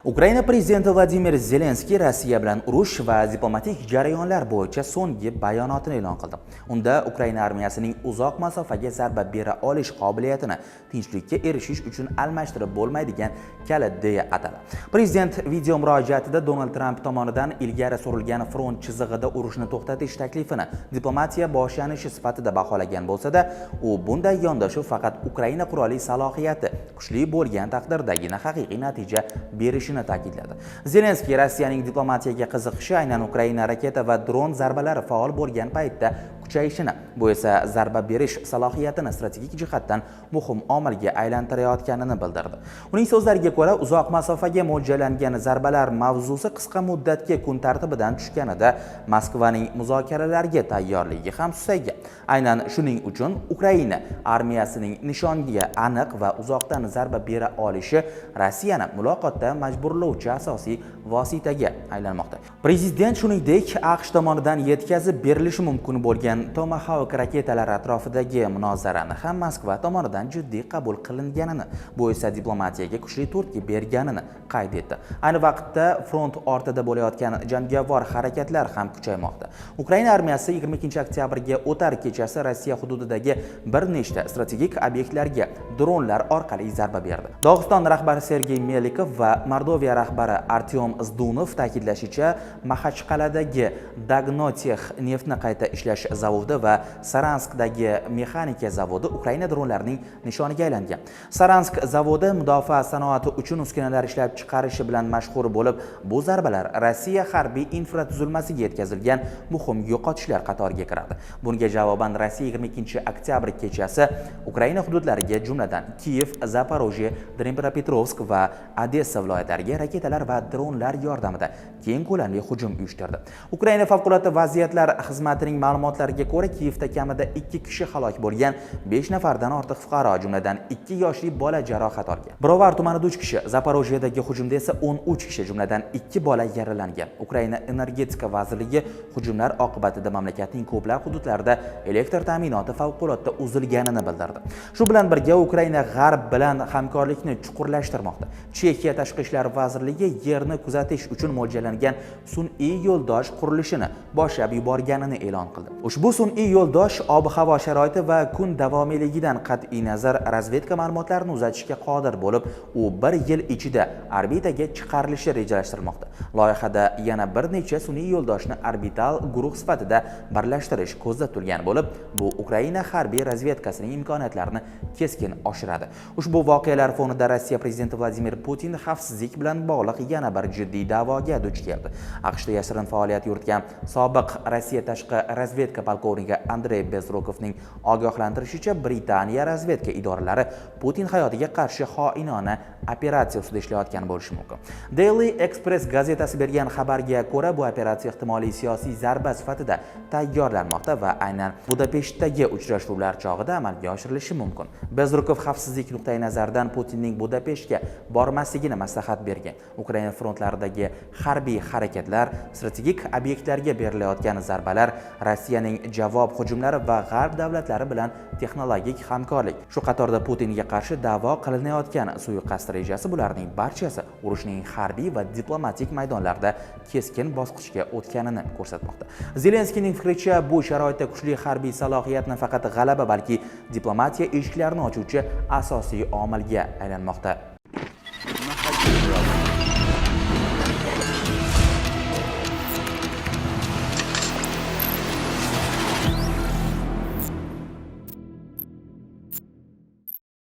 Ukraina prezidenti Vladimir Zelenskiy Rossiya bilan urush va diplomatik jarayonlar bo'yicha so'nggi bayonotini e'lon qildi. Unda Ukraina armiyasining uzoq masofaga zarba bera olish qobiliyatini tinchlikka erishish uchun almashtirib bo'lmaydigan kalit deya atadi. Prezident video murojaatida Donald Tramp tomonidan ilgari surilgan front chizig'ida urushni to'xtatish taklifini diplomatiya boshlanishi sifatida baholagan bo'lsa-da, u bunday yondashuv faqat Ukraina qurolli salohiyati kuchli bo'lgan taqdirdagina haqiqiy natija berishini ta'kidladi. Zelenskiy Rossiyaning diplomatiyaga qiziqishi aynan Ukraina raketa va dron zarbalari faol bo'lgan paytda kuchayishini, bu esa zarba berish salohiyatini strategik jihatdan muhim omilga aylantirayotganini bildirdi. Uning so'zlariga ko'ra, uzoq masofaga mo'ljallangan zarbalar mavzusi qisqa muddatga kun tartibidan tushganida Moskvaning muzokaralarga tayyorligi ham susaygan. Aynan shuning uchun Ukraina armiyasining nishonga aniq va uzoqdan zarba bera olishi Rossiyani muloqotga majburlovchi asosiy vositaga aylanmoqda. Prezident, shuningdek, AQSh tomonidan yetkazib berilishi mumkin bo'lgan Tomahawk raketalari atrofidagi munozarani ham Moskva tomonidan jiddiy qabul qilinganini, bu esa diplomatiyaga kuchli turtki berganini qayd etdi. Ayni vaqtda front ortida bo'layotgan jangovar harakatlar ham kuchaymoqda. Ukraina armiyasi 22 oktyabrga o'tar kechasi Rossiya hududidagi bir nechta strategik obyektlarga dronlar orqali zarba berdi. Dog'iston rahbari Sergey Melikov va Mordoviya rahbari Artyom Zdunov ta'kidlashicha, Maxachqal'adagi Dagnotex neftni qayta ishlash zavodi va Saranskdagi mexanika zavodi Ukraina dronlarining nishoniga aylangan. Saransk zavodi mudofaa sanoati uchun uskunalar ishlab chiqarishi bilan mashhur bo'lib, bu zarbalar Rossiya harbiy infratuzilmasiga yetkazilgan muhim yo'qotishlar qatoriga kiradi. Bunga javoban Rossiya 22 oktyabr kechasi Ukraina hududlariga, jumladan Kiyev, Zaporojye, Dnepropetrovsk va Odessa viloyatlariga raketalar va dronlar yordamida keng ko'lamli hujum uyushtirdi. Ukraina favqulodda vaziyatlar xizmatining ma'lumotlariga ko'ra, Kiyevda kamida 2 kishi halok bo'lgan, 5 nafardan ortiq fuqaro, jumladan 2 yoshli bola jarohat olgan. Brovar tumanida 3 kishi, Zaporojyedagi hujumda esa 13 kishi, jumladan 2 bola yaralangan. Ukraina energetika vazirligi hujumlar oqibatida mamlakatning ko'plab hududlarida elektr ta'minoti favqulodda uzilganini bildirdi. Shu bilan birga Ukraina G'arb bilan hamkorlikni chuqurlashtirmoqda. Chexiya tashqi ishlar vazirligi Yerni kuzatish uchun mo'ljallangan sun'iy yo'ldosh qurilishini boshlab yuborganini e'lon qildi. Ushbu sun'iy yo'ldosh ob-havo sharoiti va kun davomiyligidan qat'iy nazar razvedka ma'lumotlarini uzatishga qodir bo'lib, u bir yil ichida orbitaga chiqarilishi rejalashtirilmoqda. Loyihada yana bir necha sun'iy yo'ldoshni orbital guruh sifatida birlashtirish ko'zda tutilgan bo'lib, bu Ukraina harbiy razvedkasining imkoniyatlarini keskin oshiradi. Ushbu voqealar fonida Rossiya prezidenti Vladimir Putin xavfsizlik bilan bog'liq yana bir jiddiy da'voga duch keldi. AQShda yashirin faoliyat yuritgan sobiq Rossiya tashqi razvedka polkovniki Andrey Bezrukovning ogohlantirishicha, Britaniya razvedka idoralari Putin hayotiga qarshi xoinona operatsiya ustida ishlayotgan bo'lishi mumkin. Daily Express gazetasi bergan xabarga ko'ra, bu operatsiya ehtimoliy siyosiy zarba sifatida tayyorlanmoqda va aynan Budapeshtdagi uchrashuvlar chog'ida amalga oshirilishi mumkin. Bezrukov xavfsizlik nuqtai nazaridan Putinning Budapeshtga bormasligini maslahat bergan. Ukraina frontlaridagi harbiy harakatlar, strategik obyektlarga berilayotgan zarbalar, Rossiyaning javob hujumlari va G'arb davlatlari bilan texnologik hamkorlik, shu qatorda Putinga qarshi da'vo qilinayotgan suiqasd rejasi, bularning barchasi urushning harbiy va diplomatik maydonlarda keskin bosqichga o'tganini ko'rsatmoqda. Zelenskiyning fikricha, bu sharoitda kuchli harbiy salohiyat nafaqat g'alaba, balki diplomatiya eshiklarini ochuvchi asosiy omilga aylanmoqda.